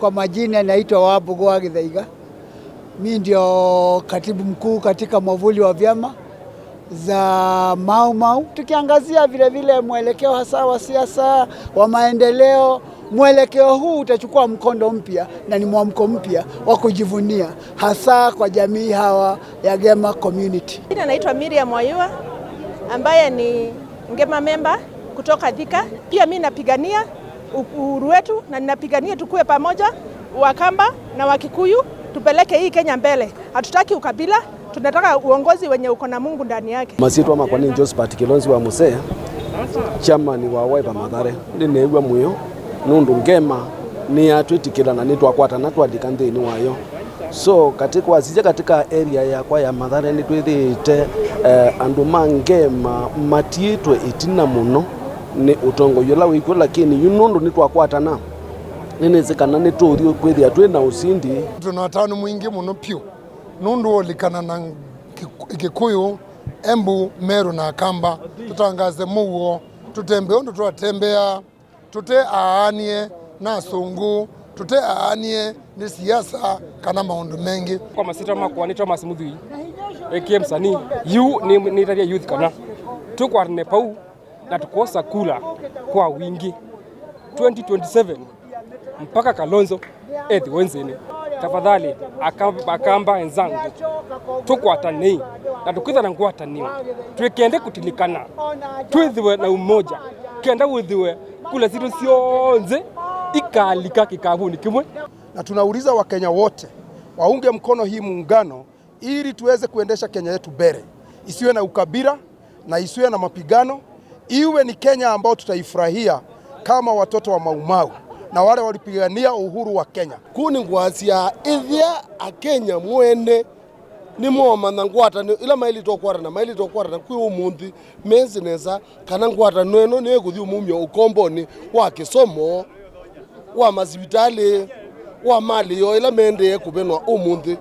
Kwa majina naitwa Wabugu wa Githaiga. Mi ndio katibu mkuu katika mwavuli wa vyama za Mau Mau, tukiangazia vilevile mwelekeo hasa wa siasa wa maendeleo. Mwelekeo huu utachukua mkondo mpya na ni mwamko mpya wa kujivunia hasa kwa jamii hawa ya Gema community. Jina naitwa Miriam Wayua ambaye ni Ngema member kutoka Thika. Pia mi napigania uhuru wetu na ninapigania tukue pamoja, Wakamba na Wakikuyu, tupeleke hii Kenya mbele. Hatutaki ukabila, tunataka uongozi wenye uko na Mungu ndani yake. Masitwa makwa ni Josephat Kilonzi wa Musee, chairman wa Wiper Mathare. Ndineigua muyo nundu ngema ni atwitikila na nitwakwatana twalika nthini wayo. So katika wasije katika area yakwa ya Mathare nitwithite andu ma ngema matiitwe itina muno ni utongoi ula wikwo, lakini yu nundu nitwakwatana ninizikana nituthi kwithia twina usindi. Tuna watano mwingi muno pyu nundu wolikana na Kikuyu, Embu, Meru na Akamba tutangaze muo tutembe undu twatembea tute aanie na asungu tute aanie ni siasa kana maundu mengi. Kwa masita makwa ni Thomas Muthui aka msanii yu ni nitaria youth kana tukwarne pau na tukosa kula kwa wingi 2027 mpaka Kalonzo ethi wenzene. Tafadhali Akamba enzangu tukwatanei na tukwitha na ngwatanio twikende kutilikana twithiwe na umoja kenda withiwe kula situ cionze ikalika kikabuni kimwe. Na tunauliza Wakenya wote waunge mkono hii muungano ili tuweze kuendesha Kenya yetu mbele, isiwe na ukabila na isiwe na mapigano, iwe ni Kenya ambayo tutaifurahia kama watoto wa Maumau na wale walipigania uhuru wa Kenya. Kuni ngwacia ithia akenya mwene nimomanya ngwatanio ila mailitwo kwarana mailitwo kwarana kwi umunthi menzinesa kana ngwatanio ino niyo ikuthi umumia ukomboni wa kisomo wa masivitali wa mali yo ila mendee kuvenwa umunthi.